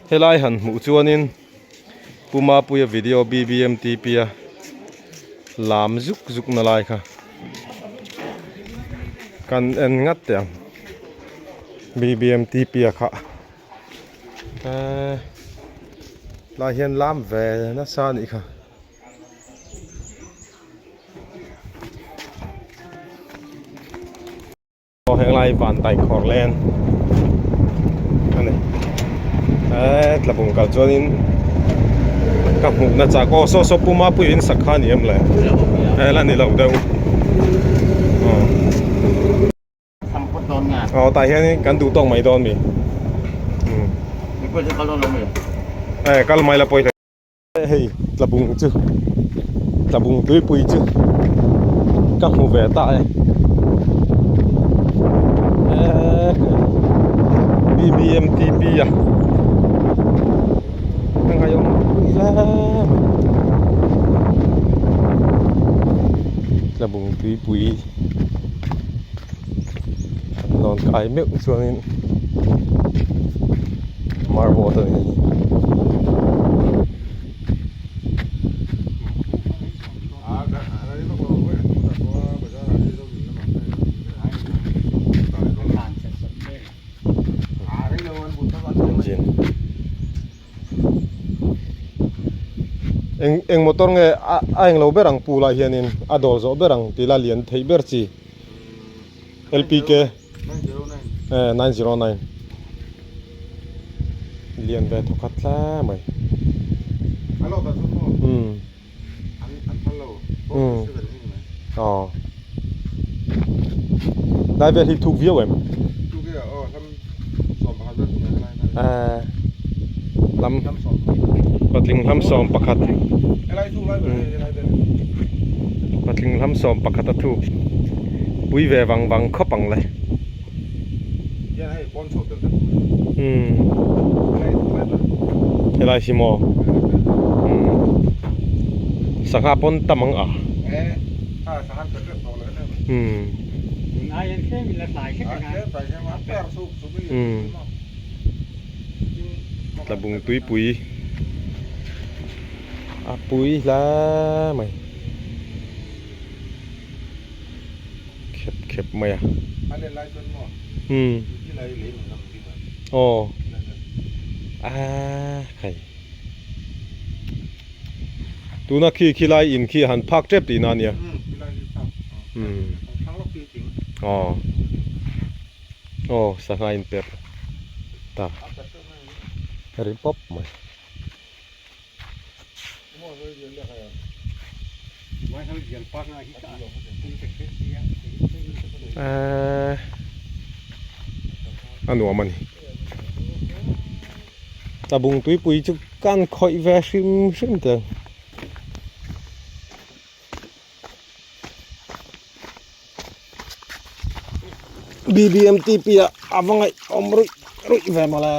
Helai han hmuh chuanin Pu Mapuia video BBMTP a lam zuk zuk na lai kha kan en ngat teh ang BBMTP a kha tlai hian lam ve nasa a nih kha. Aw heng lai van tai khawr len a ni eee tlabung kal chuanin ka hmuhna chak aw saw saw puma pui in sak kha a ni em le he la ni lo deuh aw tah hianin kan duh tawk mai dawn mi e kal mai la pawi hle. Hei tlabung chu tlabung tuipui chu ka hmu ve ta e eee bbmtp a ka ngaihawm pui hle mai tlabung tuipui an lawn kai meuh chuanin marble te hi engine eng eng motor nge a a englo ber ang pool ah hianin a dawl zawh ber ang tih la lian theih ber chi lpk 909 lian ve thawkhat hle mai aw lai vel hi thuk viau em lam patling hlam sawm pakhat patling hlam sawm pakhat a thuk pui ve vang vang khawp ang le umm helai hi maw umm sangha pawn tam ang a umm umm tlabung tuipui a pui hle mai. Khep khep mai a. Umm. Aw. Aaa khai. Tuna khi khi lai in khi han phak tep tihna a nia. Umm. Aw. Aw sangha in perh ta. Ri pawp mai. Eee a nuam a ni tlabung tuipui chu kan khawih ve hrim hrim teh ang. Bbmtp ah a va ngaih awm ruih ruih ve mawle.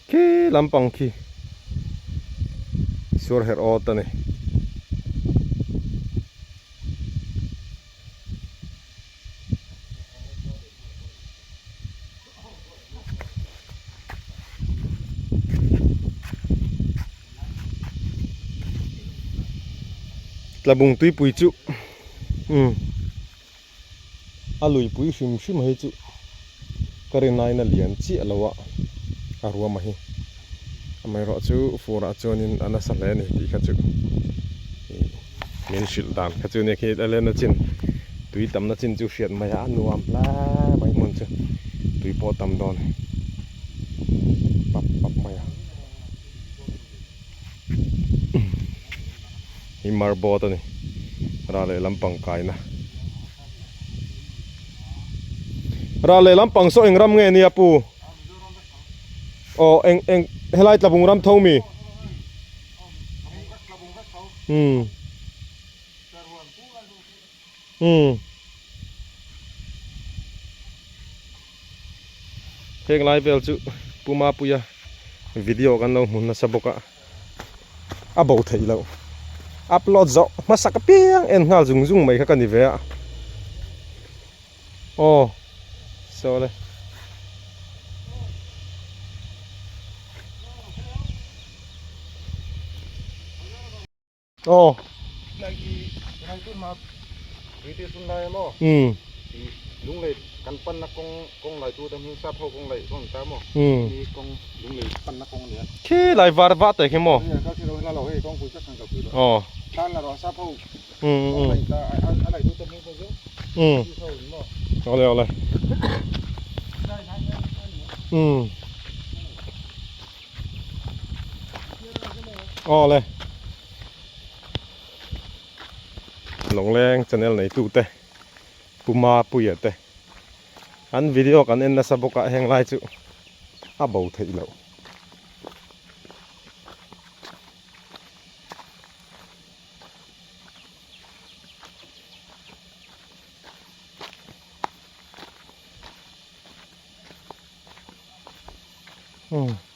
Khi lampang khi suar herh awt a ni. Tlabung tuipui chu umm a luipui hrim hrim hei chu ka rin aiin a lian chiah lo a a ruama hi amaherawh chu fur ah chuanin a nasa hle a ni tih kha chu ih min hrilh dan kha chu nia khi a len na chin tui tam na chin chu hriat mai a a nuam hle mai hmun chu tui pawh a tam dawn pap pap mai a hi marble a ni ral leh lampang kaina. Ral leh lampang saw eng ram nge nia pu? Aw eng eng helai tlabung ram tho mi? Umm. Umm. Heng lai vel chu Pu Mapuia video kan lo hmu nasa bawk a, a bo theih loh. Upload zawh hmasak apiang en nghal zung zung mai kha ka ni ve a. Aw saw le. Aw. Umm. Umm. Khi lai var vah te khi maw? Aw. Umm umm. Umm. Awle awle. Umm. Awle. Lawngleng channel neitu te Pu Mapuia te an video kan en nasa bawk a heng lai chu a bo theih loh. Umm.